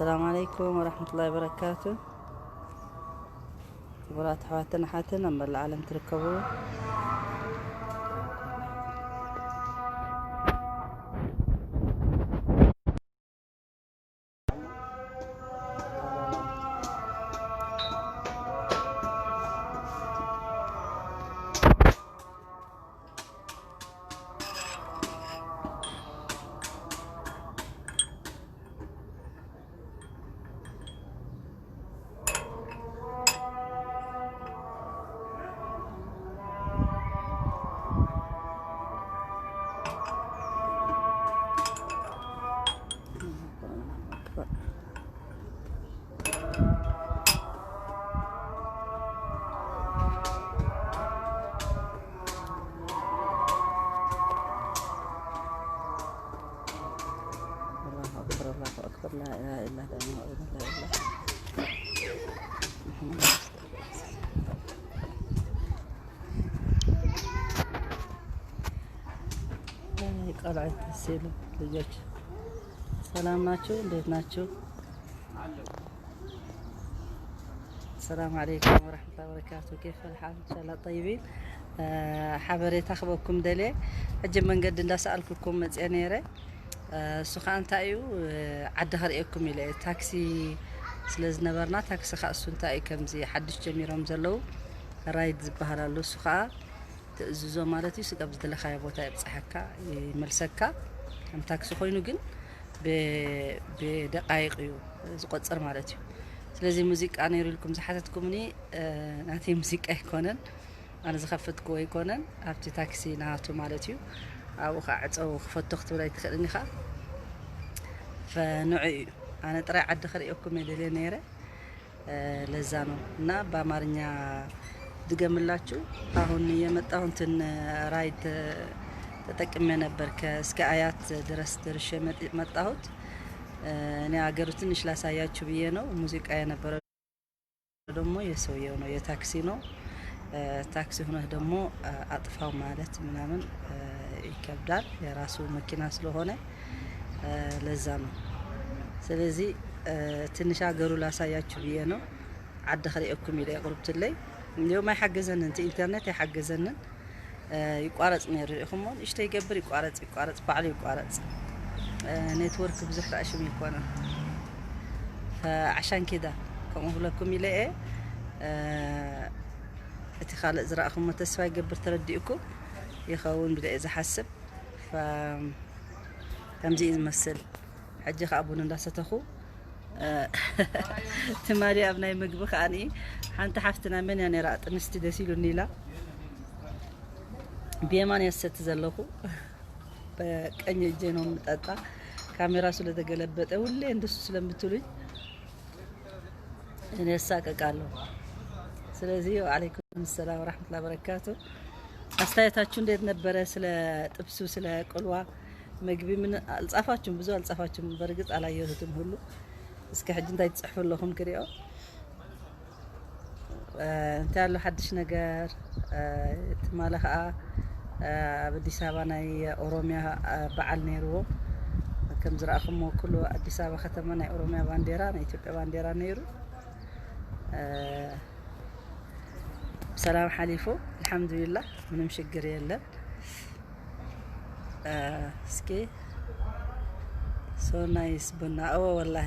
السلام عليكم ورحمة الله وبركاته. ክቡራት ኣሕዋትን ኣሓትን ኣብ መላእ ዓለም ትርከቡ፣ الله أكبر، الله أكبر، لا إله إلا الله، لا إله إلا الله. አይ፣ ቀልዓት ደስ ይሉ ልጆች። ሰላም ናችሁ? እንዴት ናችሁ? ሰላም አለይኩም ወራህመቱላሂ ወበረካቱ። ኬፍ ኣልሓል? ኢንሻላህ ጠይቢን። ሓበሬታ ክበኩም ደልየ። ሕጂ መንገዲ እንዳሰኣልኩኩም መፅአ ነይረ። እሱ ከዓ እንታይ እዩ፣ ዓዲ ከርእየኩም ኢለ። ታክሲ ስለ ዝነበርና፣ ታክሲ ከዓ እሱ እንታይ እዩ፣ ከምዚ ሓድሽ ጀሚሮም ዘለዉ ራይድ ዝበሃል ኣሎ። እሱ ከዓ ትእዝዞ ማለት እዩ። ስጋብ ዝደለኻዮ ቦታ የብፅሐካ፣ ይመልሰካ። ከም ታክሲ ኮይኑ ግን ብ-፣ ብደቃይቕ እዩ ዝቆፅር ማለት እዩ። ስለዚ ሙዚቃ ነይሩ ኢልኩም ዝሓተትኩምኒ፣ ናተይ ሙዚቃ ኣይኮነን፣ ኣነ ዝኸፈትክዎ ኣይኮነን። ኣብቲ ታክሲ ናቱ ማለት እዩ። ኣብኡ ከዓ ዕፀው ክፈቶ ክትብል ኣይትኽእልን ኢኻ። ፈንዑ እዩ። ኣነ ጥራይ ዓዲ ክርእየኩም እየ ደልየ ነይረ። ለዛ ነው እና በአማርኛ ድገምላችሁ። አሁን የመጣሁ እንትን ራይድ ተጠቅሜ ነበር። ከ-፣ እስከ አያት ድረስ ደርሼ መጥ-፣ መጣሁት። እኔ አገሩ ትንሽ ላሳያችሁ ብዬ ነው። ሙዚቃ የነበረው ደግሞ የሰውየው ነው፣ የታክሲ ነው። ታክሲ ሆነህ ደግሞ አጥፋው ማለት ምናምን ይከብዳል፣ የራሱ መኪና ስለሆነ ለዛ ነው። ስለዚህ ትንሽ ሀገሩ ላሳያችሁ ብዬ ነው። ዓዲ ክርእየኩም ኢለ የቕርብትለይ። እንዲሁም ኣይሓገዘንን፣ እቲ ኢንተርኔት ኣይሓገዘንን። ይቋረጽ ነይሩ፣ ርኢኹሞ፣ ንእሽተይ ይገብር፣ ይቋረጽ፣ ይቋረጽ፣ ባዕሉ ይቋረጽ። ኔትወርክ ብዙሕ ረኣሽም ይኮነ። ፈዓሻን ኪዳ ከምኡ ብለኩም ኢለ እየ። እቲ ካልእ ዝረኣኹሞ ተስፋ ይገብር ተረዲእኩም ይኸውን ብለ እየ ዝሓስብ። ፈ-፣ ከምዚ እዩ ዝመስል። ሕጂ ኸዓ ቡን እንዳሰተኹ፣ ትማሊ ኣብ ናይ ምግቢ ከዓኒ ሓንቲ ሓፍትና መን እያ ነይራ? ጥንስቲ ደስ ኢሉኒ ኢላ ብየማን እየ ዝሰቲ ዘለኹ። በቀኝ እጄ ነው የምጠጣ። ካሜራ ስለተገለበጠ ሁሌ እንደሱ ስለምትሉኝ እኔ እሳቀቃለሁ። ስለዚህ ወዓለይኩም ሰላም ወራህመቱላሂ ወበረካቱ። አስተያየታችሁ እንዴት ነበረ? ስለ ጥብሱ፣ ስለ ቅልዋ ምግቢ ምን አልጻፋችሁም? ብዙ አልጻፋችሁም። በእርግጥ አላየሁትም ሁሉ። እስከ ሕጂ እንታይ ትጽሕፉ ኣለኹም ክሪኦ። እ፣ እንታይ ኣሎ ሓድሽ ነገር? እ፣ ትማሊ ኸዓ፣ እ፣ ኣብ ኣዲስ ኣበባ ናይ ኦሮሚያ፣ እ፣ በዓል ነይርዎ። ከም ዝረኣኹሞ ኩሉ ኣዲስ ኣበባ ከተማ ናይ ኦሮሚያ ባንዴራ፣ ናይ ኢትዮጵያ ባንዴራ ነይሩ። እ፣ ብሰላም ሓሊፉ፣ ኣልሓምዱሊላህ፣ ምንም ሽግር የለን። እ፣ እስኪ፣ so nice ቡና። እወ፣ ወላሂ፣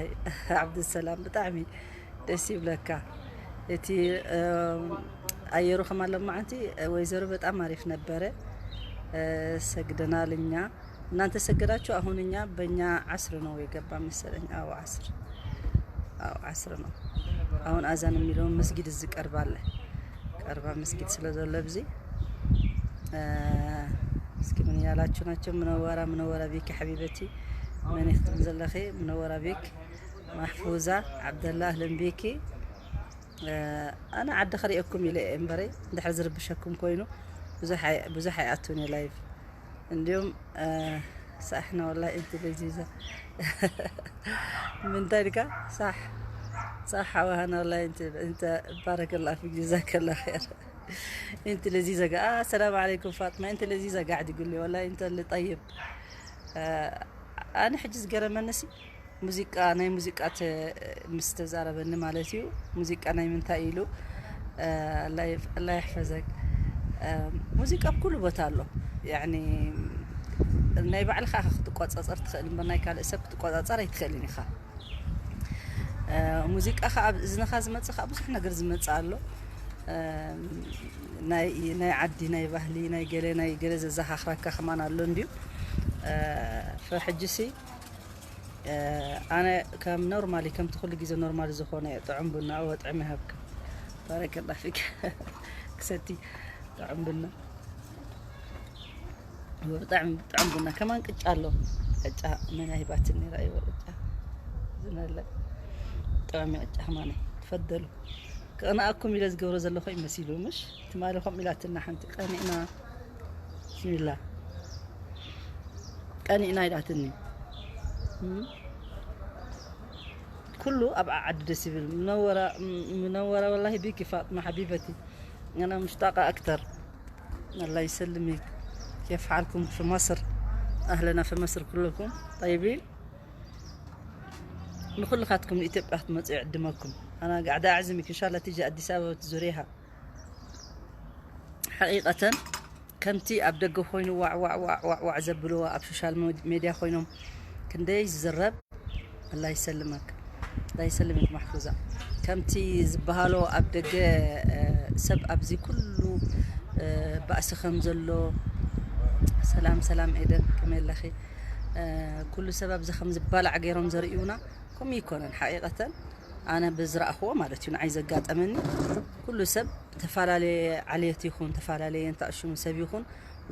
ዓብዱሰላም፣ ብጣዕሚ ደስ ይብለካ። እቲ፣ እ፣ ኣየሩ ከማን ሎማዓንቲ፣ ወይዘሮ፣ በጣም አሪፍ ነበረ። እ፣ ሰግደናል እኛ። እናንተ ሰገዳችሁ፣ አሁን እኛ፣ በእኛ ዓስር ነው የገባ መሰለኝ። አዎ፣ ዓስር። አዎ፣ ዓስር ነው። አሁን አዛን የሚለውን መስጊድ እዚህ ቀርባለ። ቀርባ መስጊድ ስለ ዘሎ ብዚ፣ እ፣ እስኪ ምን እያላችሁ ናቸው? ምነወራ፣ ምነወራ ቢኪ ሓቢበቲ፣ መን ይኽትም ዘለኺ? ምነወራ ቢክ፣ ማሕፉዛ፣ ዓብደላ፣ ኣህለን ቢኪ። እ፣ ኣነ ዓዲ ክርእየኩም ኢለ እየ እምበረይ፣ እንድሕር ዝርብሸኩም ኮይኑ ብዙሕ ኣይ-፣ ብዙሕ ኣይኣቱን እየ ላይቭ። እንዲሁም፣ እ፣ ሳሕና ወላሂ እንቲ ለዚዛ። ምንታይ ድካ? ሳሕ፣ ሳሕ ሓዋሃና ወላሂ እንቲ፣ እንተ ባረከላ ፊክ ጀዛከላ ኸይር። እንቲ ለዚዛ ጋ፣ አ፣ ሰላም ዓለይኩም ፋጥማ፣ እንቲ ለዚዛ ጋ ዓዲ ጉሊ ወላሂ እንተ ልጠይብ። እ፣ ኣነ ሕጂ ዝገረመንሲ ሙዚቃ፣ ናይ ሙዚቃ ተ-፣ ምስ ተዛረበኒ ማለት እዩ። ሙዚቃ ናይ ምንታይ ኢሉ፣ እ፣ ኣላህ ይፍ-፣ ኣላህ ይሕፈዘክ። እ፣ ሙዚቃ ኣብ ኩሉ ቦታ ኣሎ። ያኒ ናይ ባዕልኻ ኢኻ ክትቆጻጸር ትኽእል እምበር ናይ ካልእ ሰብ ክትቆጻጸር ኣይትኽእልን ኢኻ። እ፣ ሙዚቃ ኸዓ ኣብ እዝንኻ ዝመጽእ ኸዓ ብዙሕ ነገር ዝመጽእ ኣሎ። እ፣ ናይ፣ ናይ ዓዲ፣ ናይ ባህሊ፣ ናይ ገለ፣ ናይ ገለ ዘዘኻኽረካ ከማን ኣሎ እንድዩ። እ፣ ፈሕጅሲ ኣነ ከም ኖርማሊ፣ ከምቲ ኩሉ ግዜ ኖርማሊ ዝኾነ ጥዑም ቡና፣ እወ፣ ጥዕም ይሃብካ። ባረከላ ፊክ። ክሰቲ ጥዑም ቡና። እወ፣ ብጣዕሚ ጥዑም ቡና። ከማን ቅጫ ኣሎ። ቅጫ መን ሂባትኒ፣ ረኣይዎ ቅጫ ዝመለ። ጥዑም ቅጫ ከማን። ትፈደሉ። ክቕንኣኩም ኢለ ዝገብሮ ዘለኹ ይመሲሉ፣ ምሽ? ትማሊ ከምኡ ኢላትና ሓንቲ፣ ቀኒእና። ብስሚላ። ቀኒእና ኢላትኒ። እም? ኩሉ ኣብ ዓዲ ደስ ይብል። منورة، منورة والله بيكي فاطمة حبيبتي. أنا مشتاقة أكتر. الله يسلمك. كيف حالكم في مصر؟ أهلنا في مصر كلكم طيبين؟ ንኹልኻትኩም ንኢትዮጵያ ክትመፁ ይዕድመኩም። أنا قاعدة أعزمك إن شاء الله تيجي أديس أبابا وتزوريها. ሓቂቐተን ከምቲ ኣብ ደገ ኮይኑ ዋዕ ዋዕ ዋዕ ዋዕ ዋዕ ዘብልዎ ኣብ ሶሻል ሜድያ ኮይኖም ክንደይ ዝዝረብ፣ ኣላ ይሰልመክ፣ ኣላ ይሰልመክ ማሕፉዛ። ከምቲ ዝበሃሎ ኣብ ደገ፣ እ፣ ሰብ ኣብዚ ኩሉ፣ እ፣ ባእሲ ከም ዘሎ፣ ሰላም ሰላም ኤደን፣ ከመይ ኣለኺ? እ፣ ኩሉ ሰብ ኣብዚ ከም ዝባላዕ ገይሮም ዘርእዩና፣ ከምኡ ይኮነን ሓቂቐተን። ኣነ ብዝረኣኽዎ ማለት እዩ፣ ንዓይ ዘጋጠመኒ፣ ኩሉ ሰብ፣ ተፈላለየ ዓሌት ይኹን፣ ተፈላለየ እንታእ ሽሙ ሰብ ይኹን፣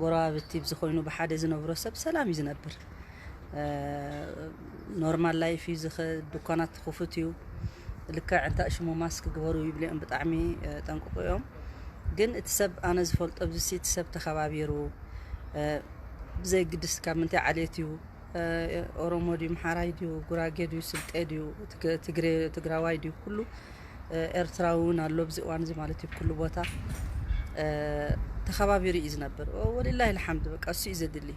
ጎረባብቲ ብዝኾይኑ ብሓደ ዝነብሮ ሰብ ሰላም እዩ ዝነብር። እ፣ ኖርማል ላይፍ እዩ ዝኸ-፣ ድኳናት ክፉት እዩ። ልክዕ እንታእ ሽሙ ማስክ ግበሩ ይብልኦም፣ ብጣዕሚ፣ እ፣ ጠንቅቑ እዮም። ግን እቲ ሰብ ኣነ ዝፈልጦ፣ ኣብዚ እቲ ሰብ ተኸባቢሩ፣ እ፣ ብዘይግድስ ካብ ምንታይ ዓሌት እዩ፣ እ፣ ኦሮሞ ድዩ፣ ምሓራይ ድዩ፣ ጉራጌ ድዩ፣ ስልጤ ድዩ፣ ትግ-፣ ትግሬ፣ ትግራዋይ ድዩ፣ ኩሉ፣ እ፣ ኤርትራዊ እውን ኣሎ ኣብዚ እዋን እዚ ማለት እዩ። ኩሉ ቦታ፣ እ፣ ተኸባቢሩ እዩ ዝነብር። ወ-፣ ወሊላሂ ልሓምድ፣ በቃ እሱ እዩ ዘድሊ።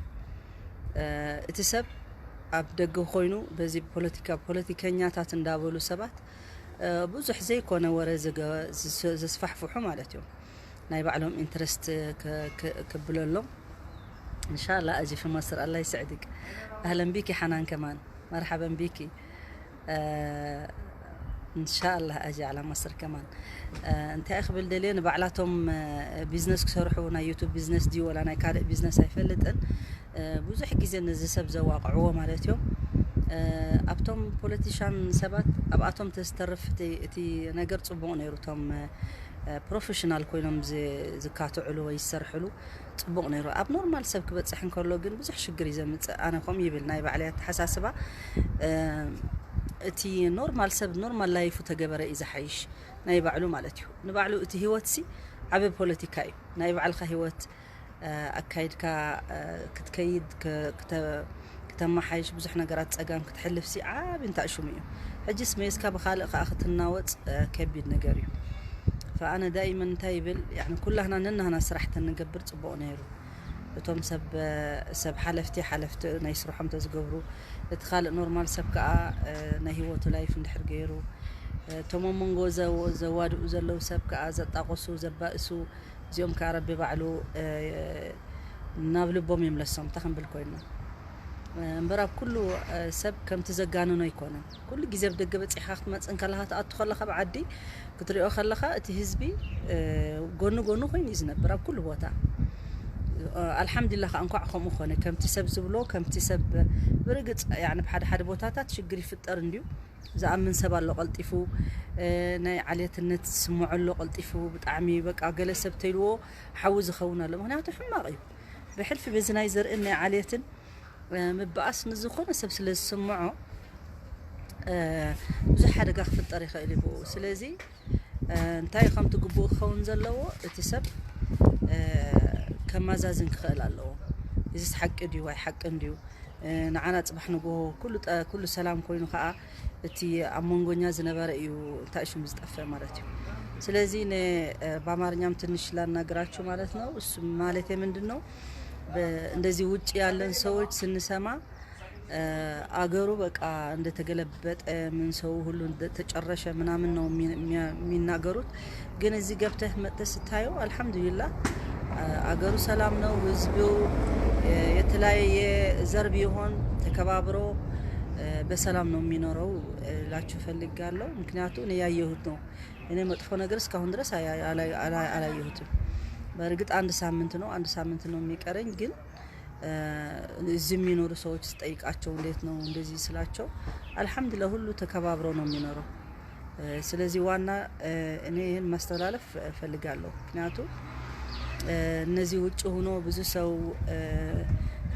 እ፣ እቲ ሰብ ኣብ ደገ ኮይኑ በዚ ፖለቲካ፣ ፖለቲከኛታት እንዳበሉ ሰባት፣ እ፣ ብዙሕ ዘይኮነ ወረ ዘገ-፣ ዝስ-፣ ዘስፋሕፍሑ ማለት እዮም። ናይ ባዕሎም ኢንትረስት ከ-፣ ከ-፣ ከብለሎም። إن شاء الله أجي في مصر، الله يسعدك. أهلًا بيكي حنان كمان، مرحبًا بيكي. آه، إن شاء الله أجي على مصر كمان. آه، እንታይ ክብል ደልየ፣ ንባዕላቶም፣ እ፣ ቢዝነስ ክሰርሑ፣ ናይ ዩቱብ ቢዝነስ ድዩ ወላ ናይ ካልእ ቢዝነስ ኣይፈልጥን። እ፣ ብዙሕ ግዜ ነዚ ሰብ ዘዋቕዕዎ ማለት እዮም። እ፣ ኣብቶም ፖለቲሻን ሰባት፣ ኣብኣቶም ተዝተርፍ እቲ፣ እቲ ነገር ጽቡቕ ነይሩ። እቶም፣ እ፣ ፕሮፌሽናል ኮይኖም ዝ-፣ ዝካትዕሉ ወይ ዝሰርሕሉ ጽቡቕ ነይሩ። ኣብ ኖርማል ሰብ ክበጽሕ እንከሎ ግን ብዙሕ ሽግር እዩ ዘምጽእ። ኣነ ከምኡ ይብል ናይ ባዕለይ ኣተሓሳስባ። እ፣ እቲ ኖርማል ሰብ ኖርማል ላይፉ ተገበረ እዩ ዝሓይሽ፣ ናይ ባዕሉ ማለት እዩ። ንባዕሉ እቲ ህይወትሲ ዓቢ ፖለቲካ እዩ። ናይ ባዕልኻ ህይወት፣ እ፣ ኣካይድካ፣ እ፣ ክትከይድ፣ ክ-፣ ክተ-፣ ክተመሓይሽ፣ ብዙሕ ነገራት ጸገም ክትሕልፍሲ ዓቢ እንታእ ሽሙ እዩ። ሕጂስ መይስካ ብኻልእ ከኣ ክትናወጽ፣ እ፣ ከቢድ ነገር እዩ። ፈኣነ ዳኢመን እንታይ ይብል፣ ያኒ ኩላህና ነናህና ስራሕ ተንገብር ጽቡቕ ነይሩ። እቶም ሰብ፣ እ፣ ሰብ ሓለፍቲ፣ ሓለፍቲ ናይ ስርሖም ተዝገብሩ፣ እቲ ካልእ ኖርማል ሰብ ከኣ፣ እ፣ ናይ ህይወቱ ላይፍ እንድሕር ገይሩ፣ እ፣ እቶም ኣብ መንጎ ዘው-፣ ዘዋድኡ ዘለዉ ሰብ ከኣ ዘጣቕሱ፣ ዘባእሱ፣ እዚኦም ከኣ ረቢ ባዕሉ፣ እ፣ ናብ ልቦም ይምለሶም፣ እንታይ ክንብል ኮይንና። እ፣ እምበር ኣብ ኩሉ፣ እ፣ ሰብ ከምቲ ዘጋንኖ ኣይኮነን። ኩሉ ግዜ ኣብ ደገ በጺሕካ ክትመጽእ እንከለኻ፣ ትኣቱ ከለኻ ኣብ ዓዲ ክትሪኦ ከለኻ፣ እቲ ህዝቢ፣ እ፣ ጎኒ ጎኒ ኮይኑ እዩ ዝነብር ኣብ ኩሉ ቦታ። እ፣ ኣልሓምዱሊላህ ከኣ እንኳዕ ከምኡ ኮነ። ከምቲ ሰብ ዝብሎ፣ ከምቲ ሰብ ብርግጽ፣ ያኒ፣ ኣብ ሓደ ሓደ ቦታታት ሽግር ይፍጠር እንድዩ። ዝኣምን ሰብ ኣሎ ቀልጢፉ፣ እ፣ ናይ ዓሌትነት ዝስምዖ ኣሎ ቀልጢፉ፣ ብጣዕሚ በቃ ገለ ሰብ ተይልዎ ሓዊ ዝኸውን ኣሎ። ምኽንያቱ ሕማቕ እዩ። ብሕልፊ በዚ ናይ ዘርእን ናይ ዓሌትን፣ እ፣ ምብኣስ ንዝኾነ ሰብ ስለ ዝስምዖ፣ እ፣ ብዙሕ ሓደጋ ክፍጠር ይኽእል እዩ ብኡ። ስለዚ፣ እ፣ እንታይ ከምቲ ግቡእ ክኸውን ዘለዎ፣ እቲ ሰብ፣ እ፣ ከማዛዝን ክኽእል ኣለዎ። እዚስ ሓቂ ድዩ ኣይሓቅን ድዩ? እ፣ ንዓና ጽባሕ ንግሆ ኩሉ ጠ-፣ ኩሉ ሰላም ኮይኑ ከኣ እቲ ኣብ መንጎኛ ዝነበረ እዩ እንታይ ሽሙ ዝጠፍእ ማለት እዩ። ስለዚ ነ-፣ እ፣ በአማርኛም ትንሽ ላናግራችሁ ማለት ነው። እሱ ማለቴ ምንድን ነው? በ-፣ እንደዚህ ውጭ ያለን ሰዎች ስንሰማ፣ አገሩ በቃ እንደተገለበጠ፣ ምን ሰው ሁሉ እንደተጨረሸ ምናምን ነው የሚ- የሚያ- የሚናገሩት። ግን እዚህ ገብተህ መጥተህ ስታየው አልሐምዱሊላህ፣ አገሩ ሰላም ነው። ህዝቡ የተለያየ ዘር ቢሆን ተከባብሮ በሰላም ነው የሚኖረው እላችሁ ፈልጋለሁ። ምክንያቱ እኔ ያየሁት ነው። እኔ መጥፎ ነገር እስካሁን ድረስ አያ- አላ- አላ- አላየሁትም። በእርግጥ አንድ ሳምንት ነው፣ አንድ ሳምንት ነው የሚቀረኝ። ግን እዚህ የሚኖሩ ሰዎች ስጠይቃቸው እንዴት ነው እንደዚህ ስላቸው፣ አልሐምዱሊላህ፣ ሁሉ ተከባብሮ ነው የሚኖረው። ስለዚህ ዋና እኔ ይህን ማስተላለፍ እፈልጋለሁ። ምክንያቱም እነዚህ ውጭ ሆኖ ብዙ ሰው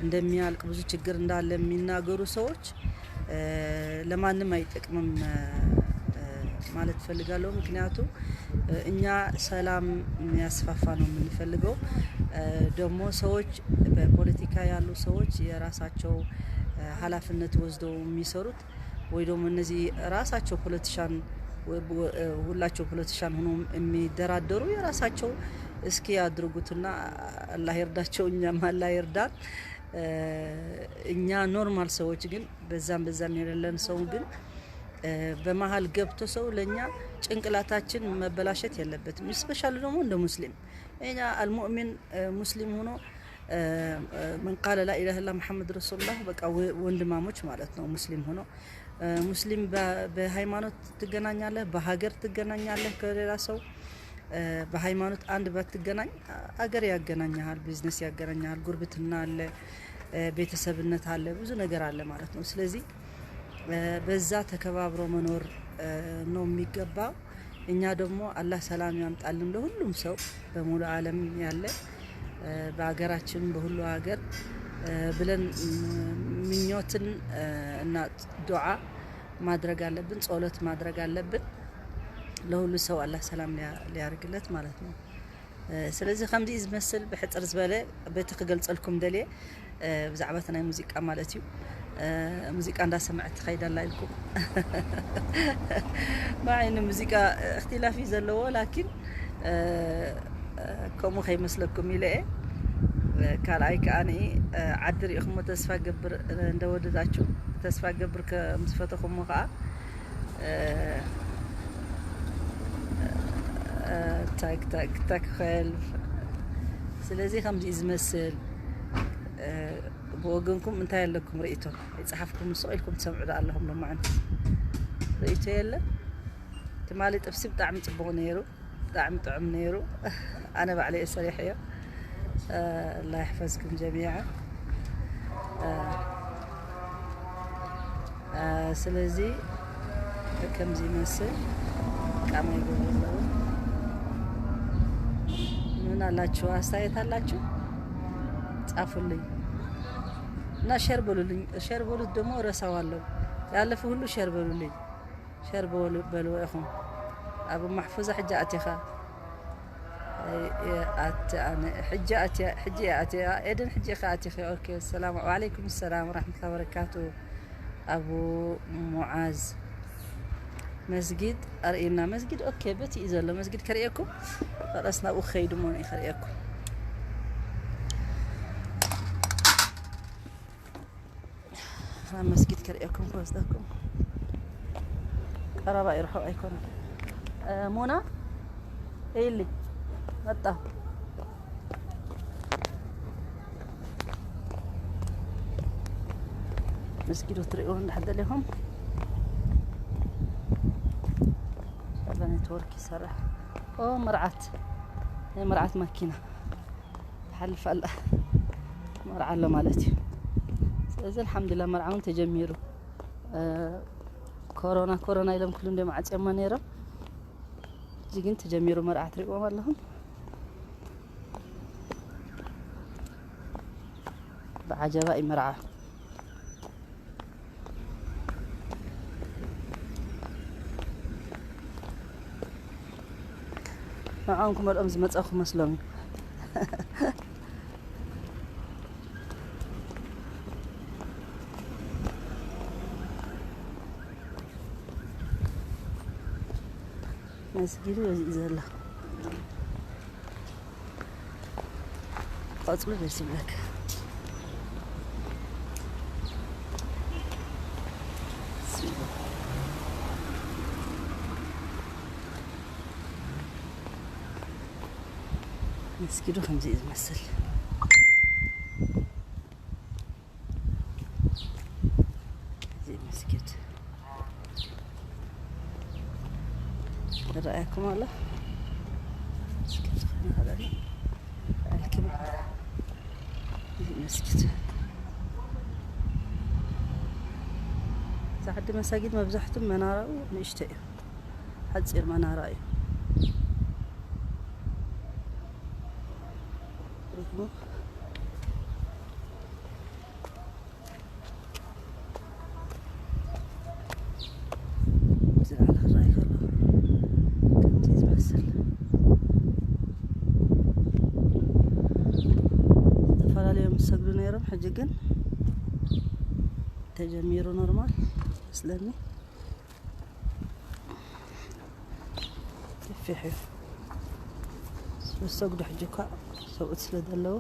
እንደሚያልቅ፣ ብዙ ችግር እንዳለ የሚናገሩ ሰዎች ለማንም አይጠቅምም ማለት እፈልጋለሁ። ምክንያቱም እኛ ሰላም የሚያስፋፋ ነው የምንፈልገው። ደግሞ ሰዎች፣ በፖለቲካ ያሉ ሰዎች የራሳቸው ኃላፊነት ወስደው የሚሰሩት፣ ወይ ደግሞ እነዚህ ራሳቸው ፖለቲሻን፣ ሁላቸው ፖለቲሻን ሆኖ የሚደራደሩ የራሳቸው እስኪ ያድርጉትና አላህ ይርዳቸው፣ እኛም አላህ ይርዳን። እኛ ኖርማል ሰዎች ግን፣ በዛም በዛም የሌለን ሰው ግን በመሀል ገብቶ ሰው ለእኛ ጭንቅላታችን መበላሸት የለበትም። ስፔሻሊ ደግሞ እንደ ሙስሊም፣ እኛ አልሙእሚን ሙስሊም ሆኖ መን ቃለ ላኢላሃ ኢላ መሐመድ ረሱሉላህ፣ በቃ ወንድማሞች ማለት ነው። ሙስሊም ሆኖ ሙስሊም በሃይማኖት ትገናኛለህ፣ በሀገር ትገናኛለህ ከሌላ ሰው። በሃይማኖት አንድ ባትገናኝ አገር ያገናኛል፣ ቢዝነስ ያገናኛል፣ ጉርብትና አለ፣ ቤተሰብነት አለ፣ ብዙ ነገር አለ ማለት ነው። ስለዚህ በዛ ተከባብሮ መኖር ነው የሚገባው። እኛ ደግሞ አላህ ሰላም ያምጣልን ለሁሉም ሰው በሙሉ ዓለም ያለ፣ በሀገራችን በሁሉ ሀገር ብለን ምኞትን እና ዱዓ ማድረግ አለብን፣ ጸሎት ማድረግ አለብን። ለሁሉ ሰው አላህ ሰላም ሊያርግለት ማለት ነው። ስለዚህ ከምዚ ዝመስል ብሕፅር ዝበለ በቲ ክገልፀልኩም ደልየ ብዛዕባ እቲ ናይ ሙዚቃ ማለት እዩ። ሙዚቃ እንዳሰምዐት ትኸይድ ኣላ ኢልኩም። ንዓይ ንሙዚቃ እክትላፍ እዩ ዘለዎ፣ ላኪን ከምኡ ከይመስለኩም ኢለ እየ። ካልኣይ ከዓኒ ዓዲ ሪኢኹሞ ተስፋ ገብር፣ እንደወደዳችሁ ተስፋ ገብር፣ ከም ዝፈተኹሞ ከዓ ታክ ታክ ታክ ኸልፍ። ስለዚ ከምዚ እዩ ዝመስል። ብወገንኩም እንታይ ኣለኩም ርእይቶ? ይጸሓፍኩም ንስቕ ኢልኩም ትሰምዑ ዶ ኣለኹም? ሎማዓንቲ ርእይቶ የለ። ትማሊ ጥብሲ ብጣዕሚ ጽቡቕ ነይሩ፣ ብጣዕሚ ጥዑም ነይሩ። ኣነ ባዕለይ እየ ሰሪሐዮ። ኣላ ይሕፈዝኩም ጀሚዓ። ስለዚ ከምዚ ይመስል ቃማ ይገብሩ ኣለዉ። ምን ኣላችሁ? ኣስተያየት ኣላችሁ? ጻፉልኝ እና ሸር በሉልኝ። ሸር በሉት ደግሞ ረሳው ኣለዉ። ያለፈ ሁሉ ሸር በሉልኝ። ሸር በሉ በልዎ ኢኹም። ኣብ ማሕፉዛ ሕጂ ኣቲኻ። ኣይ፣ ኣቲ ኣነ ሕጂ ኣትያ፣ ሕጂ እየ ኣትያ። ኤደን ሕጂ ኢኻ ኣቲኺ። ኦኬ፣ ሰላም፣ ወዓለይኩም ሰላም ወራሕመቱላሂ ወበረካቱ። ኣቡ ሙዓዝ መስጊድ ኣርእየና። መስጊድ፣ ኦኬ፣ በቲ እዩ ዘሎ መስጊድ ከርእየኩም። ፈረስ ናብኡ ክኸይድ እሞ እየ ከርእየኩም። ናብ መስጊድ ከርእየኩም ክወስደኩም። ቀረባ እዩ፣ ርሑቕ ኣይኮነን። እ፣ ሙና፣ እይሊ፣ መጣ። መስጊድ ትርእይዎ እንድሕር ደሊኹም። ኔትወርክ ይሰርሕ። ኦ፣ መርዓት፣ ናይ መርዓት ማኪና ትሓልፍ ኣላ። መርዓ ኣሎ ማለት እዩ። ስለዚ ኣልሓምዱሊላህ መርዓ እውን ተጀሚሩ። እ፣ ኮሮና፣ ኮሮና ኢሎም ኩሉ እንዲኦም ዓፅዮሞ ነይሮም። ሕጂ ግን ተጀሚሩ መርዓ ትርእይዎም ኣለኹም። ብዓጀባ እዩ መርዓ። ንዕኦም ክመልኦም ዝመፀኹ መስሎም እዩ። መስጊዱ በዚ እዩ ዘሎ። ቆፅሉ ደስ ይብለካ። መስጊዱ ከምዚ እዩ ዝመስል። እዚ መስጊድ ይረኣየኩም ኣሎ። መስጊድ ይረኣየኩም። እዚ መስጊድ፣ እዚ ዓዲ መሳጊድ መብዛሕቱ መናራኡ ንእሽቶ እዩ፣ ሓፂር መናራ እዩ። ዝለዓለ ክረኣይ ከሎ ከምዚ ዝመስል፣ ዝተፈላለዩ ምስ ሰግዱ ነይሮም፣ ሕጂ ግን ተጀሚሩ ኖርማል መስለኒ። ይፍሕ እዩ። ዝሰግዱ ሕጂ እኳ ሰብኡት ስለ ዘለዉ፣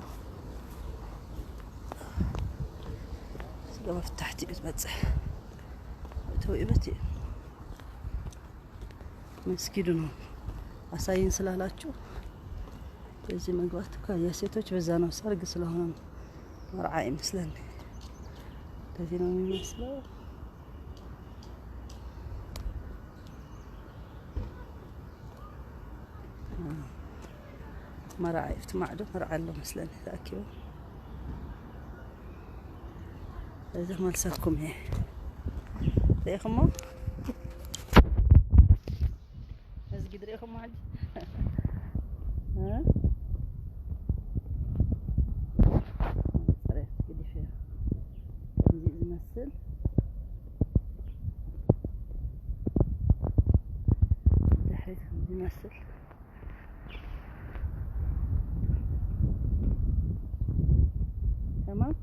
ስለ መፍታሕቲ እዩ ዝበፅሕ። እተው ይበት እዩ። መስጊዱ ነው። አሳይን ስላላችሁ በዚህ መግባት እኮ የሴቶች በዛ ነው፣ ሰርግ ስለሆነ ነው። መርዓ ይመስለኝ። እንደዚህ ነው የሚመስለው። መርዓ ይፍት ማዕዶ መርዓ ኣሎ መስለኒ ተኣኪቡ። እዚ መልሰኩም እየ። ርኢኹሞ? መስጊድ ርኢኹሞ ሕጂ? እ? ጽሬት ግዲፍ እያ። ከምዚ ዝመስል ድሕሪት ከምዚ ይመስል። تمام.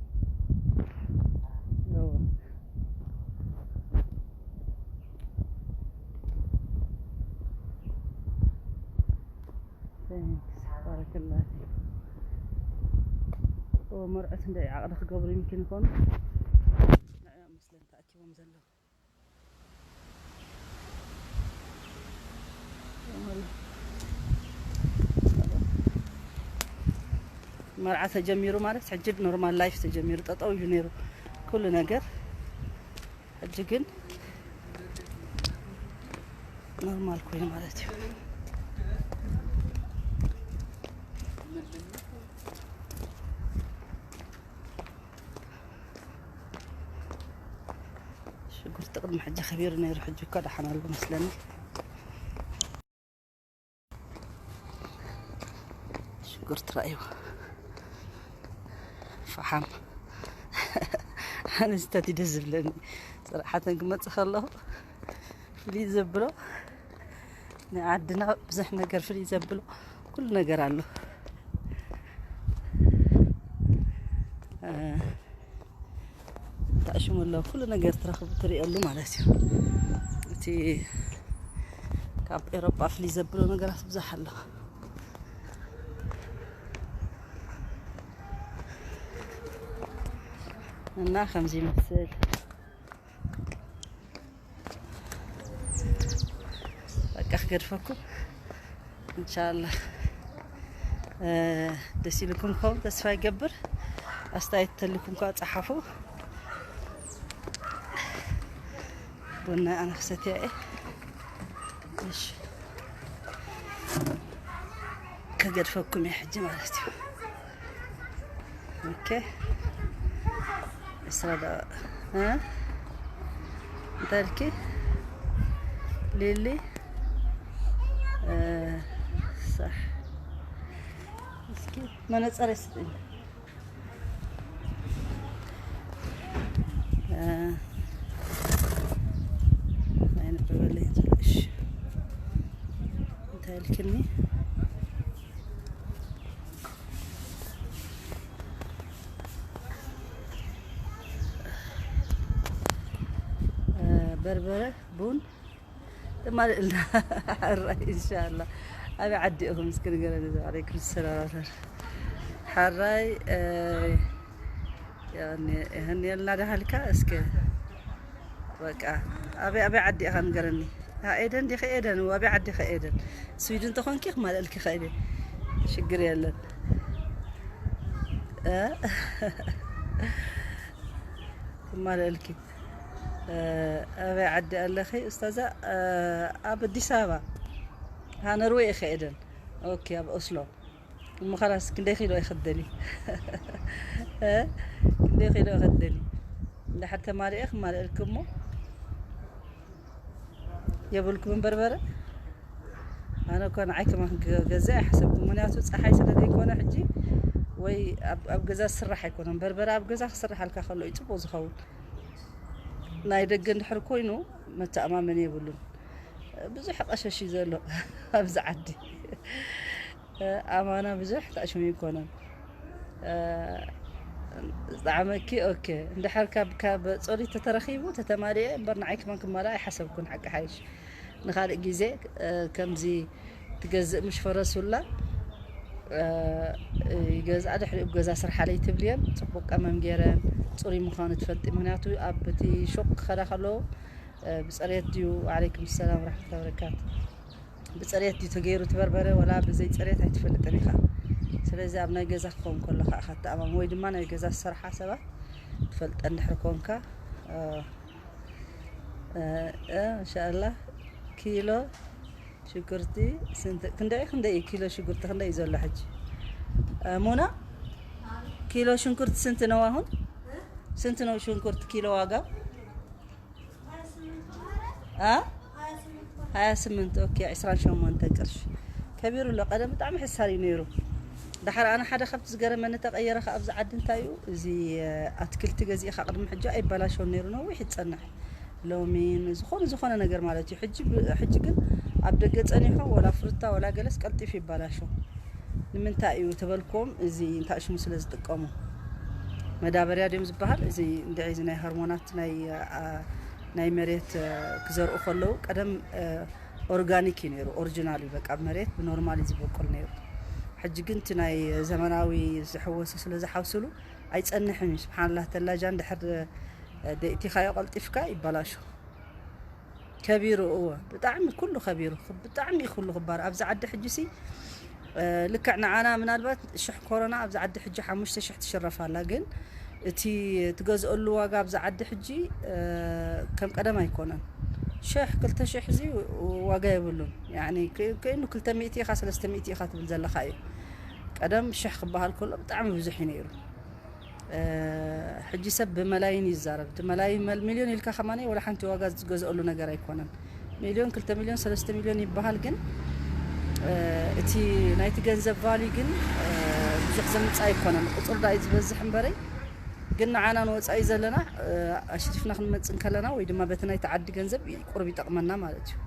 يلا. Thanks. بارك الله فيك. هو مرأة عندها إعاقة خبر يمكن يكون. لا، لا، مسلم تأكيد مزلو. መርዓ ተጀሚሩ ማለት ሕጂ ኖርማል ላይፍ ተጀሚሩ፣ ጠጠው እዩ ነይሩ ኩሉ ነገር። ሕጂ ግን ኖርማል ኮይኑ ማለት እዩ። ሽጉርቲ ቅድሚ ሕጂ ከቢሩ ነይሩ፣ ሕጂ እኳ ደሓን ኣሎ መስለኒ። ሽጉርቲ ረኣይዎ፣ ፈሓም። ኣነስተት ደስ ዝብለኒ ስራሓተን ክመፅእ ከለኹ ፍልይ ዘብሎ፣ ንዓድና ብዙሕ ነገር ፍልይ ዘብሎ ኩሉ ነገር ኣሎ። እ፣ ተኣሽሙ ኣሎ፣ ኩሉ ነገር ትረኽብ ትሪእሉ ማለት እዩ። እቲ ካብ ኤሮጳ ፍልይ ዘብሎ ነገራት ብዙሕ ኣሎ። እና ከምዚ ይመስል። በቃ ክገድፈኩም ኢንሻላህ። እ፣ ደስ ኢልኩም ክኸውን ተስፋ ይገብር። ኣስተያየት ተልኩም ከ ጸሓፉ። ቡና ኣነ ክሰትያ እየ። እሺ፣ ክገድፈኩም እየ ሕጂ ማለት እዩ። ኦኬ። እስራ ደቂቕ፣ እ? እንታይ ኢልኪ? ሊሊ? እ፣ ሳሕ። እስኪ መነጸር ስጥኝ። እ፣ ኣይነበበለይ ትንሽ። እንታይ ኢልክኒ? እ፣ በርበረ፣ ቡን ትማልእልና። ሓራይ፣ ኢንሻኣላ። ኣበይ ዓዲ ኢኹም እስኪ ንገረኒ። ወዓለይኩም ሰላም። ሓራይ፣ እ፣ ያኔ፣ የቐንየልና ዳሃልካ እስከ። በቃ፣ ኣበይ፣ ኣበይ ዓዲ ኢኻ ንገረኒ። ሃ፣ ኤደን ዲኺ? ኤደን፣ ኣበይ ዓዲ ኢኻ ኤደን? ስዊድን ተኾንኪ ክማልእልኪ ኸእለ። ሽግር የለን። እ? ክማልእልኪ። እ፣ ኣበይ ዓዲ ኣለኺ ኡስታዛ? እ፣ ኣብ ኣዲስ ኣበባ። ሃ፣ ኖርዌይ ኢኺ ኤደን? ኦኬ፣ ኣብ ኦስሎ። እሞ ኸላስ ክንደይ ኪሎ ይኽደሊ? እ? ክንደይ ኪሎ ይኽደሊ? እንድሕር ተማሊኤ ክማልእልኪ እሞ። የብልኩምን በርበረ? ኣነ እኮ ንዓይ ከማን ክገዝእ ኣይሓሰብኩ። ምኽንያቱ ጸሓይ ስለ ዘይኮነ ሕጂ፣ ወይ ኣብ፣ ኣብ ገዛ ዝስራሕ ኣይኮነን። በርበረ ኣብ ገዛ ክስርሓልካ ከሎ እዩ ጽቡቕ ዝኸውን። ናይ ደገ እንድሕር ኮይኑ መተኣማመኒ የብሉን። ብዙሕ ቀሸሽ እዩ ዘሎ ኣብዚ ዓዲ። ኣማና ብዙሕ ተኣሽሙ ይኮነን። ዝዓመኪ፣ ኦኬ። እንድሕር ካብ፣ ካብ ጾሪት ተተረኺቡ ተተማሊኤ እምበር ንዓይ ከማን ክማልእ ኣይሓሰብኩን። ሓቂ ሓይሽ ንኻልእ ግዜ፣ እ፣ ከምዚ ትገዝእ ምሽ ፈረሱላ፣ እ፣ ይገዝኣ፣ ድሕሪኡ ገዛ ስርሓለይ ትብልየን፣ ጽቡቅ ቀመም ገይረን፣ ጽሩይ ምዃኑ ትፈልጢ። ምኽንያቱ ኣብ እቲ ሹቅ ክኸዳ ከለዉ፣ እ፣ ብጸርየት ድዩ፣ ወዓለይኩም ሰላም ወራሕመቱላሂ ወበረካቱ፣ ብጸርየት ድዩ ተገይሩ እቲ በርበረ፣ ወላ ብዘይ ጸርየት ኣይትፈልጥን ኢኻ። ስለዚ ኣብ ናይ ገዛ ክኸውን ከሎ ከኣ ከተኣማም፣ ወይ ድማ ናይ ገዛ ዝሰርሓ ሰባት ትፈልጠን ድሕሪ ኮንካ፣ እ፣ እ፣ እ፣ እንሻኣላ። ኪሎ ሽጉርቲ ስንት፣ ክንደይ፣ ክንደይ እዩ ኪሎ ሽጉርቲ፣ ክንደይ እዩ ዘሎ ሕጂ? እ፣ ሙና፣ ኪሎ ሽንኩርት ስንት ነው አሁን? ስንት ነው ሽንኩርት ኪሎ ዋጋ? አ? ሃያ ስምንት። ኦኬ፣ ዕስራን ሸሞንተን ቅርሺ። ከቢሩ ኣሎ። ቀደም ብጣዕሚ ሕሳር እዩ ነይሩ። ደሓር ኣነ ሓደ ካብቲ ዝገረመኒ ተቐየረ ከኣ ኣብዚ ዓዲ እንታይ እዩ፣ እዚ፣ እ፣ ኣትክልቲ ገዚእኻ ቅድሚ ሕጂ ኣይበላሾን ነይሩ፣ ነዊሕ ይጸንሕ። ሎሚን፣ ዝኾነ፣ ዝኾነ ነገር ማለት እዩ። ሕጂ ብ-፣ ሕጂ ግን ኣብ ደገ ጸኒሑ ወላ ፍሩታ ወላ ገለስ ቀልጢፉ ይበላሾ። ንምንታይ እዩ ተበልኩም? እዚ እንታይ ሽሙ ስለ ዝጥቀሙ። መዳበርያ ድዮም ዝበሃል? እዚ እንድዒ፣ እዚ ናይ ሆርሞናት ናይ፣ አ፣ ናይ መሬት፣ እ፣ ክዘርኡ ከለዉ ቀደም፣ እ፣ ኦርጋኒክ እዩ ነይሩ፣ ኦሪጂናል እዩ፣ በቃ ኣብ መሬት ብኖርማል እዩ ዝበቁል ነይሩ። ሕጂ ግን እቲ ናይ ዘመናዊ ዝሕወሱ ስለ ዝሓውስሉ ኣይጸንሕን እዩ። ስብሓንላህ፣ ተላጃ እንድሕር፣ እ፣ ደኢቲኻዮ ቀልጢፍካ ይበላሾ። ከቢሩ፣ እወ፣ ብጣዕሚ ኩሉ ከቢሩ፣ ብጣዕሚ እዩ ኩሉ ክባር። ኣብዚ ዓዲ ሕጂ ሲ፣ እ፣ ልክዕ ንዓና ምናልባት ሽሕ ኮሮና ኣብዚ ዓዲ ሕጂ ሓሙሽተ ሽሕ ትሽረፍ ኣላ፣ ግን እቲ ትገዝአሉ ዋጋ ኣብዚ ዓዲ ሕጂ፣ እ፣ ከም ቀደም ኣይኮነን። ሽሕ፣ ክልተ ሽሕ እዚ ዋጋ የብሉን። ያኒ ከ-፣ ከይኑ ክልተ ሚእቲ ኢኻ፣ ሰለስተ ሚእቲ ኢኻ ትብል ዘለኻ እዩ። ቀደም ሽሕ ክበሃል ከሎ ብጣዕሚ ብዙሕ እዩ ነይሩ። እ፣ ሕጂ ሰብ ብመላይን ይዛረብ። እቲ መላይን መል-፣ ሚልዮን ኢልካ ከማን ወላ ሓንቲ ዋጋ ዝገዝአሉ ነገር ኣይኮነን። ሚልዮን፣ ክልተ ሚልዮን፣ ሰለስተ ሚልዮን ይበሃል፣ ግን፣ እ፣ እቲ ናይቲ ገንዘብ ቫልዩ ግን፣ እ፣ ብዙሕ ዘምጽእ ኣይኮነን። ቁጽሩ ዳኣ እዩ ዝበዝሕ እምበረይ፣ ግን ንዓና ንወጻኢ ዘለና፣ እ፣ ኣሽሪፍና ክንመጽእ እንከለና ወይ ድማ በቲ ናይቲ ዓዲ ገንዘብ ቁሩብ ይጠቕመና ማለት እዩ።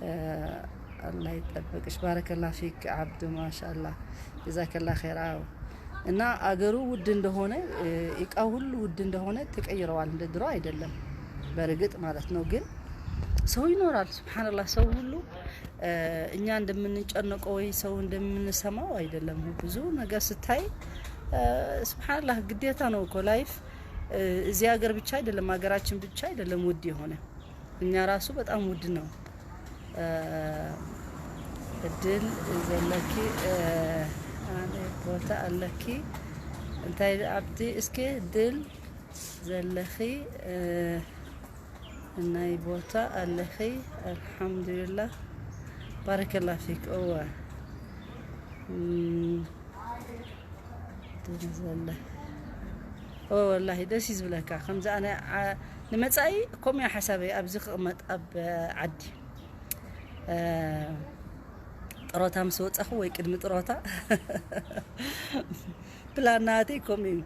እ፣ ኣላህ ይጠብቅሽ። ባረከላ ፊክ ዓብዱ፣ ማሻአላህ፣ ጀዛከላ ኸይር። አዎ፣ እና አገሩ ውድ እንደሆነ፣ እ፣ እቃ ሁሉ ውድ እንደሆነ ተቀይረዋል። እንደ ድሮ አይደለም በእርግጥ ማለት ነው። ግን ሰው ይኖራል። ሱብሃንአላህ፣ ሰው ሁሉ፣ እ፣ እኛ እንደምንጨነቀው ወይ ሰው እንደምንሰማው አይደለም። ብዙ ነገር ስታይ፣ እ፣ ሱብሃንአላህ፣ ግዴታ ነው እኮ ላይፍ። እ፣ እዚህ ሀገር ብቻ አይደለም፣ ሀገራችን ብቻ አይደለም ውድ የሆነ፣ እኛ ራሱ በጣም ውድ ነው። እ፣ እድል ዘለኪ፣ እ፣ ኣነ ቦታ ኣለኪ፣ እንታይ ኣብቲ እስኪ ድል ዘለኺ፣ እ፣ ናይ ቦታ ኣለኺ። ኣልሓምዱሊላህ፣ ባረከላ ፊክ። እወ፣ እም፣ ድል ዘለ። እወ፣ ወላሂ ደስ እዩ ዝብለካ። ከምዚ ኣነ፣ ዓ-፣ ንመጻኢ ከምኡ እየ ሓሳበይ፣ ኣብዚ ክቕመጥ ኣብ ዓዲ። እ፣ ጥሮታ ምስ ወጻኹ ወይ ቅድሚ ጥሮታ ፕላን ናተይ ከምኡ እዩ።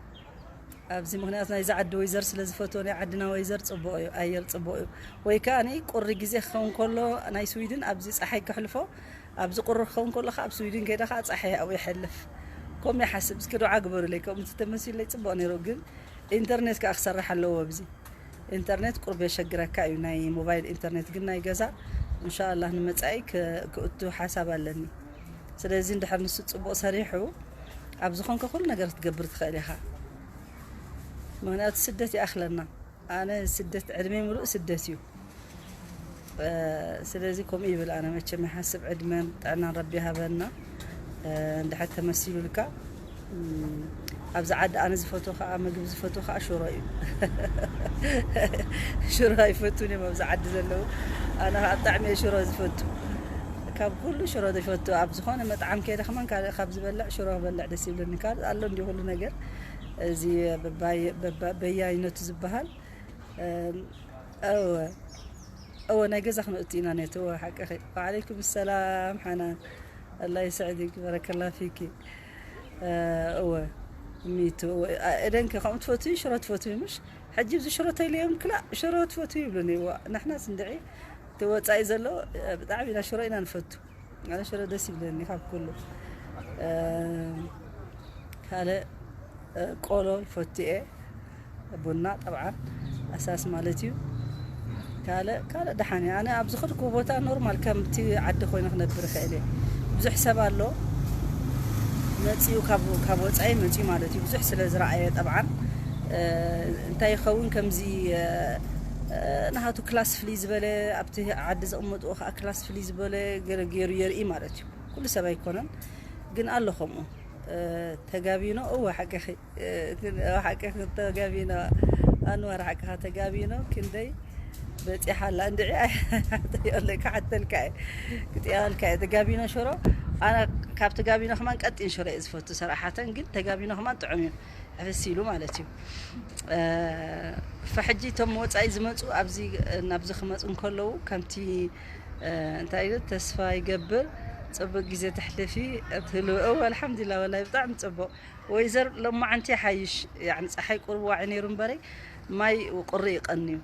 ኣብዚ ምኽንያቱ ናይዚ ዓዲ ወይዘር ስለ ዝፈትዎ፣ ናይ ዓድና ወይዘር ጽቡቕ እዩ፣ ኣየር ጽቡቕ እዩ። ወይ ከኣ ቁሪ ግዜ ክኸውን ከሎ ናይ ስዊድን ኣብዚ ጸሓይ ከሕልፎ፣ ኣብዚ ቁሪ ክኸውን ከሎ ከኣ ኣብ ስዊድን ከይደ ከኣ ጸሓይ ኣብኡ ይሐልፍ። ከምኡ ይሓስብ። እስኪ ዱዓ ግበሩለይ፣ ከምኡ እንተተመሲሉለይ ጽቡቕ ነይሩ። ግን ኢንተርኔት ከኣ ክሰርሕ ኣለዎ ኣብዚ። ኢንተርኔት ቁሩብ የሸግረካ እዩ፣ ናይ ሞባይል ኢንተርኔት። ግን ናይ ገዛ እንሻላህ ንመጻኢ ክ-፣ ክእቱ ሓሳብ ኣለኒ። ስለዚ እንድሕር ንሱ ጽቡቕ ሰሪሑ፣ ኣብ ዝኾንከ ኩሉ ነገር ክትገብር ትኽእል ኢኻ። ምኽንያቱ ስደት ይኣኽለና። ኣነ ስደት፣ ዕድመይ ምሉእ ስደት እዩ። እ፣ ስለዚ ከምኡ ይብል ኣነ መቸም ይሓስብ። ዕድመን ጥዕናን ረቢ ይሃበና። እንድሕር ተመሲሉልካ፣ ኣብዚ ዓዲ ኣነ ዝፈትዎ ከዓ፣ ምግቢ ዝፈትዎ ከዓ ሽሮ እዩ። ሽሮ ኣይፈቱን እዮም ኣብዚ ዓዲ ዘለዉ። ኣነ ከዓ ብጣዕሚ እየ ሽሮ ዝፈቱ። ካብ ኩሉ ሽሮ ዝፈቱ። ኣብ ዝኾነ መጥዓም ከይደ ከማን ካልእ ካብ ዝበልዕ ሽሮ ክበልዕ ደስ ይብለኒ። ካልእ ኣሎ እንዲ ኩሉ ነገር። እዚ በባይ-፣ በባ-፣ በያይነቱ ዝበሃል፣ እወ፣ እወ፣ ናይ ገዛ ክነእቱ ኢና ነቲ። እወ፣ ሓቅኺ። ወዓለይኩም ሰላም ሓናን። ኣላ ይስዕድክ፣ በረከላ ፊኪ። እወ፣ ሚቱ፣ እወ። ኤደንከ ከምኡ ትፈትዊ? ሽሮ ትፈትዊ ምሽ? ሕጂ እዚ ሽሮ ተይለዮም ክላ ሽሮ ትፈትዊ ይብሉኒ። እዋ፣ ንሕናስ እንድዒ እቲ ወጻኢ ዘሎ ብጣዕሚ ኢና ሽሮ ኢና ንፈቱ። ኣነ ሽሮ ደስ ይብለኒ ካብ ኩሉ። ካልእ ቆሎ ይፈቱ እየ። ቡና ጠብዓን ኣሳስ ማለት እዩ። ካልእ፣ ካልእ ደሓን እየ። ኣነ ኣብ ዝኸድኩ ቦታ ኖርማል ከምቲ ዓዲ ኮይነ ክነብር እኽእል እየ። ብዙሕ ሰብ ኣሎ መፂኡ፣ ካብ፣ ካብ ወፃኢ መፂኡ ማለት እዩ። ብዙሕ ስለ ዝረኣየ ጠብዓን፣ እ፣ እንታይ ይኸውን ከምዚ፣ እ፣ እ፣ ናሃቱ ክላስ ፍልይ ዝበለ፣ ኣብቲ ዓዲ ዘቕመጥዎ ከዓ ክላስ ፍልይ ዝበለ ገረ-፣ ገይሩ የርኢ ማለት እዩ። ኩሉ ሰብ ኣይኮነን ግን ኣሎ ከምኡ። እ፣ ተጋቢኖ፣ እወ ሓቅኺ። እ፣ ግን፣ እወ ሓቅኺ ተጋቢኖ። ኣንዋር ሓቅኻ ተጋቢኖ ክንደይ በፂሓ ኣላ እንድዒ። ኣይ፣ ክሓተልካ እየ። ክጥየቐልካ እየ። ተጋቢኖ ሽሮ። ኣነ ካብ ተጋቢኖ ከማን ቀጢን ሽሮ እየ ዝፈቱ። ሰራሓተን ግን ተጋቢኖ ከማን ጥዑም እዩ። ሕፍስ ኢሉ ማለት እዩ። እ፣ ፈሕጂ እቶም ወፃኢ ዝመፁ ኣብዚ፣ ናብዚ ክመፁ እንከለዉ ከምቲ፣ እ፣ እንታይ እዩ፣ ተስፋ ይገብር። ፅቡቅ ግዜ ተሕልፊ እትህልው። እወ፣ ኣልሓምዱሊላህ፣ ወላሂ ብጣዕሚ ፅቡቅ። ወይዘር ሎማዓንቲ ሓይሽ፣ ያዕኒ ፀሓይ ቁሩብ ዋዒ ነይሩ እምበረይ ማይ ቁሪ ይቀንዩ።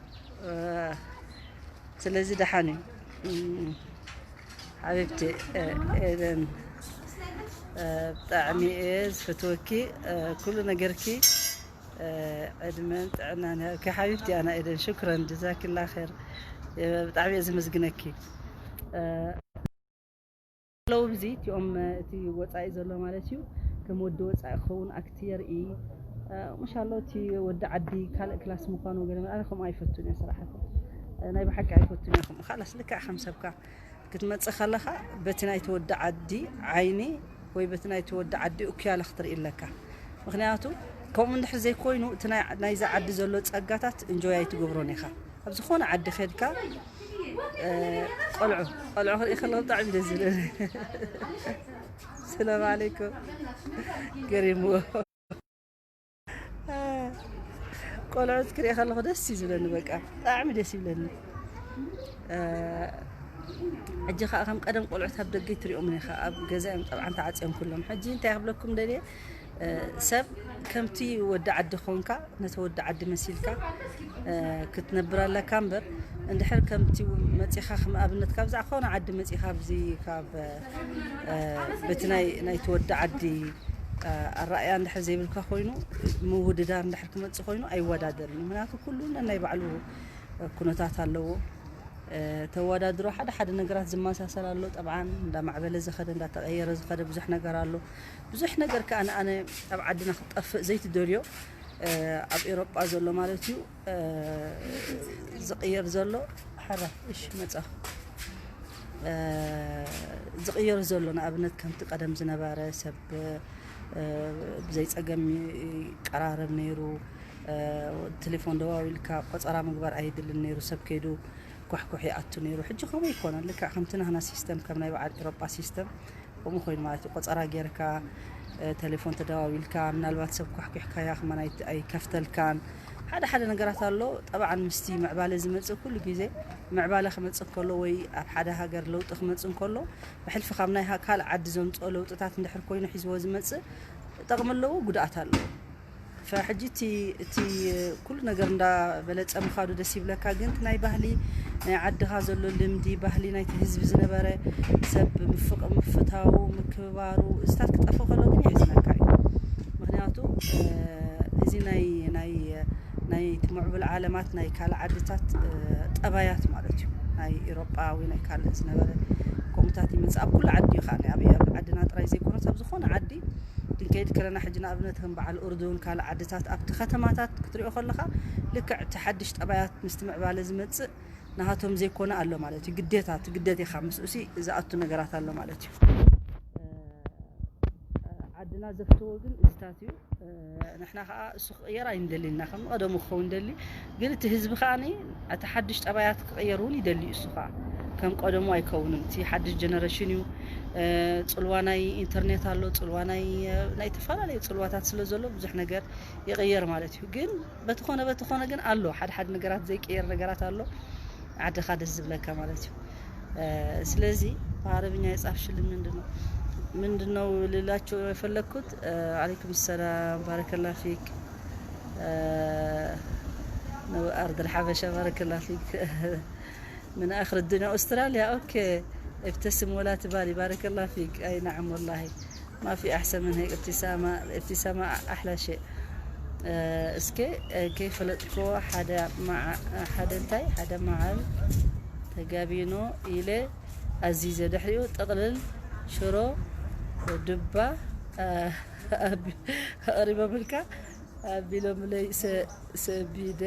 እ፣ ስለዚ ደሓን እዩ። እም፣ ሓቢብቲ፣ እ፣ ኤደን፣ እ፣ ብጣዕሚ እየ ዝፈትወኪ። እ፣ ኩሉ ነገርኪ፣ እ፣ ዕድመን ጥዕናን ይሃብኪ ሓቢብቲ። ኣና ኤደን፣ ሽክረን፣ ጀዛኪላ ኸይር። እ፣ ብጣዕሚ እየ ዝምስግነኪ። እ፣ ኣለዉ፣ እዚ እቲኦም፣ እቲ ወጻኢ ዘሎ ማለት እዩ። ከም ወዲ ወጻኢ ክኸውን ኣክት የርኢ። እ፣ ምሻሎ እቲ ወዲ ዓዲ ካልእ ክላስ ምዃኑ ገለ፣ ኣነ ከምኡ ኣይፈቱን እየ፣ ሰራሓት፣ እ፣ ናይ ብሓቂ ኣይፈቱን እየ ከምኡ። ካላስ ልክዕ ከም ሰብካ ክትመጽእ ከለኻ፣ በቲ ናይቲ ወዲ ዓዲ ዓይኒ ወይ በቲ ናይቲ ወዲ ዓዲ እኩያለ ክትርኢ ኣለካ። ምኽንያቱ፣ ከምኡ እንድሕር ዘይኮይኑ፣ እቲ ናይ፣ ናይዛ ዓዲ ዘሎ ጸጋታት እንጆይ ኣይትገብሮን ኢኻ። ኣብ ዝኾነ ዓዲ ኸድካ፣ እ፣ ቆልዑ፣ ቆልዑ ክርኢ ከለኹ ብጣዕሚ ደስ ዝብል። ሰላም ዓለይኩም። ገሪምዎ። ቆልዑት ክርኢ ከለኹ ደስ እዩ ዝብለኒ፣ በቃ ብጣዕሚ ደስ ይብለኒ። እ፣ ሕጂ ኸዓ ከም ቀደም ቆልዑት ኣብ ደገ ትሪኦም ኢኻ፣ ኣብ ገዛ እዮም ጠብዓን ተዓፅዮም ኩሎም። ሕጂ እንታይ ክብለኩም ደልየ፣ እ፣ ሰብ ከምቲ ወዲ ዓዲ ኾንካ፣ ነቲ ወዲ ዓዲ መሲልካ፣ እ፣ ክትነብር ኣለካ እምበር፣ እንድሕር ከምቲ መፂኻ፣ ከም ኣብነት ካብ ዝኾነ ዓዲ መፂኻ፣ ኣብዚ ካብ፣ እ፣ በቲ ናይ፣ ናይቲ ወዲ ዓዲ፣ እ፣ ኣረኣእያ እንድሕር ዘይብልካ ኮይኑ፣ ምውድዳር እንድሕር ክመፅእ ኮይኑ ኣይወዳደርን እዩ። ምክንያቱ ኩሉ ነናይ ባዕሉ ኩነታት ኣለዎ። እ፣ ተወዳድሮ ሓደ ሓደ ነገራት ዝመሳሰል ኣሎ። ጠብዓን እንዳማዕበለ ዝኸደ፣ እንዳተቐየረ ዝኸደ ብዙሕ ነገር ኣሎ። ብዙሕ ነገር ከኣ ንኣነ ኣብ ዓድና ክጠፍእ ዘይትደልዮ፣ እ፣ ኣብ ኤሮጳ ዘሎ ማለት እዩ፣ እ፣ ዝቕየር ዘሎ። ሓራ፣ እሺ፣ መጻኹ። እ፣ ዝቕየር ዘሎ፣ ንኣብነት ከምቲ ቀደም ዝነበረ ሰብ፣ እ፣ ብዘይ ጸገም ይቀራረብ ነይሩ። እ፣ ቴሌፎን ደዋዊልካ ቆጸራ ምግባር ኣይድልን ነይሩ። ሰብ ከይዱ ኳሕኩሕ ይኣቱ ነይሩ። ሕጂ ከምኡ ኣይኮነን። ልክዕ ከምቲ ናህና ሲስተም፣ ከም ናይ በዓል ኤሮጳ ሲስተም ከምኡ ኮይኑ ማለት እዩ። ቆጸራ ጌርካ፣ እ፣ ቴሌፎን ተደዋዊልካ፣ ምናልባት ሰብ ኳሕኩሕካያ ከማን ኣይ-፣ ኣይከፍተልካን። ሓደ ሓደ ነገራት ኣሎ። ጠብዓን ምስቲ ምዕባለ ዝመጽእ ኩሉ ግዜ ምዕባለ ክመጽእ ከሎ ወይ ኣብ ሓደ ሃገር ለውጢ ክመጽእ እንከሎ፣ ብሕልፊ ካብ ናይ ሃ-፣ ካልእ ዓዲ ዘምጽኦ ለውጥታት እንድሕር ኮይኑ ሒዝዎ ዝመጽእ፣ ጠቕሚ ኣለዎ፣ ጉድኣት ኣለዎ። ፈሕጂ እቲ፣ እቲ ኩሉ ነገር እንዳበለጸ ምኻዱ ደስ ይብለካ፣ ግን እቲ ናይ ባህሊ፣ ናይ ዓድኻ ዘሎ ልምዲ፣ ባህሊ ናይቲ ህዝቢ ዝነበረ ሰብ ምፍቕ-፣ ምፍታዉ፣ ምክብባሩ፣ እዚታት ክጠፍእ ከሎ ግን የሕዝነካ እዩ። ምኽንያቱ፣ እ፣ እዚ ናይ፣ ናይ፣ ናይ እቲ ምዕቡል ዓለማት፣ ናይ ካልእ ዓድታት፣ እ፣ ጠባያት ማለት እዩ። ናይ ኤሮጳ ወይ ናይ ካልእ ዝነበረ ከምኡታት ይመጽእ። ኣብ ኩሉ ዓዲ እዩ ኸኣ፣ ኣብ፣ ኣብ ዓድና ጥራይ ዘይኮነስ ኣብ ዝኾነ ዓዲ ክንከይድ ከለና፣ ሕጂ ንኣብነት ከም በዓል ኡርዱን ካልእ ዓድታት፣ ኣብቲ ከተማታት ክትሪኦ ከለኻ፣ ልክዕ እቲ ሓድሽ ጠባያት ምስቲ ምዕባለ ዝመጽእ ናሃቶም ዘይኮነ ኣሎ ማለት እዩ። ግዴታ፣ ትግደድ ኢኻ፣ ምስኡሲ ዝኣቱ ነገራት ኣሎ ማለት እዩ። እ፣ እና ዘፍትዎ ግን እዚታት እዩ። ንሕና ከዓ እሱ ክቕየር ኣይንደሊ ኢና፣ ከም ቀደሙ ክኸውን ደሊ። ግን እቲ ህዝቢ ከዓ እቲ ሓድሽ ጠባያት ክቕየር እውን ይደሊ። እሱ ከዓ ከም ቀደሙ ኣይከውንን። እቲ ሓድሽ ጀነሬሽን እዩ። ጽልዋ ናይ ኢንተርኔት ኣሎ፣ ጽልዋ ናይ ናይ ዝተፈላለዩ ጽልዋታት ስለ ዘሎ ብዙሕ ነገር ይቕየር ማለት እዩ። ግን በትኾነ በትኾነ ግን ኣሎ፣ ሓደ ሓደ ነገራት ዘይቀየር ነገራት ኣሎ። ዓድኻ ደስ ዝብለካ ማለት እዩ። ስለዚህ በአረብኛ የጻፍሽልን ምንድን ነው? ምንድን ነው ልላቸው የፈለግኩት? አለይኩም ሰላም፣ ባረከላ ፊክ። ነው አርድ الحبشة، ባረከላ ፊክ። من آخر الدنيا أستراليا، أوكي. ابتسم ولا تبالي، بارك الله فيك. أي نعم والله، ما في أحسن من هيك ابتسامة، الابتسامة أحلى شيء. እስከ ከይፈለጥክዎ ሓደ መዓ-፣ ሓደ እንታይ፣ ሓደ መዓል ተጋቢኖ ኢለ ኣዚዘ። ድሕሪኡ ጥቕልል ሽሮ፣ ዱባ፣ ኣቢ-፣ ኣቕሪቦምልካ፣ ኣቢሎምለይ ሰ-፣ ሰቢደ።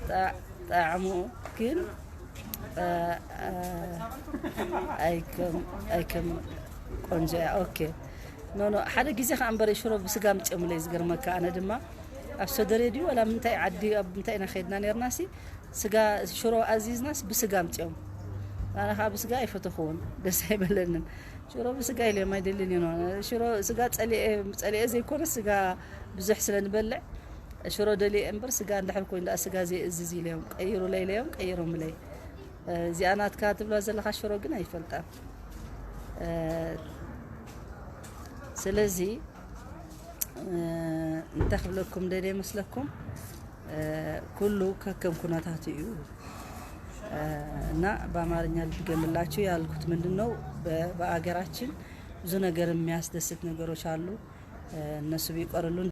ጣ-፣ ጣዕሙ ግን ኣይከም ኣይከም ቆንጆ እያ። ኦኬ። ኖ ኖ፣ ሓደ ግዜ ከኣ እምበር ሽሮ ብስጋ ኣምጽኦምለይ። ዝገርመካ፣ ኣነ ድማ ኣብ ሶደሬ ድዩ ወላ ምንታይ ዓዲ፣ ኣብ ምንታይ ኢና ከይድና ነርና ሲ፣ ስጋ ሽሮ ኣዚዝናስ ብስጋ ኣምጽኦም። ኣነ ከኣ ብስጋ ኣይፈተኽዎን፣ ደስ ኣይበለንን። ሽሮ ብስጋ ኢለ ኣይደልን እዩ። ሽሮ ስጋ ጸሊኤ ጸሊኤ ዘይኮነ፣ ስጋ ብዙሕ ስለ ንበልዕ ሽሮ ደልየ እምበር፣ ስጋ እንድሕር ኮይኑ ደኣ ስጋ ዘይእዝዝ ኢለዮም፣ ቀይሩለይ ኢለዮም ቀይሮምለይ። እዚኣ ናትካ ትብላ ዘለኻ ሽሮ ግን ኣይፈልጣን። ስለዚ እንታይ ክብለኩም ደልየ መስለኩም፣ ኩሉ ከከም ኩነታቱ እዩ። እና በአማርኛ ልድገምላችሁ ያልኩት ምንድን ነው፣ በ-፣ በአገራችን ብዙ ነገር የሚያስደስት ነገሮች አሉ። እነሱ ቢቀሩልን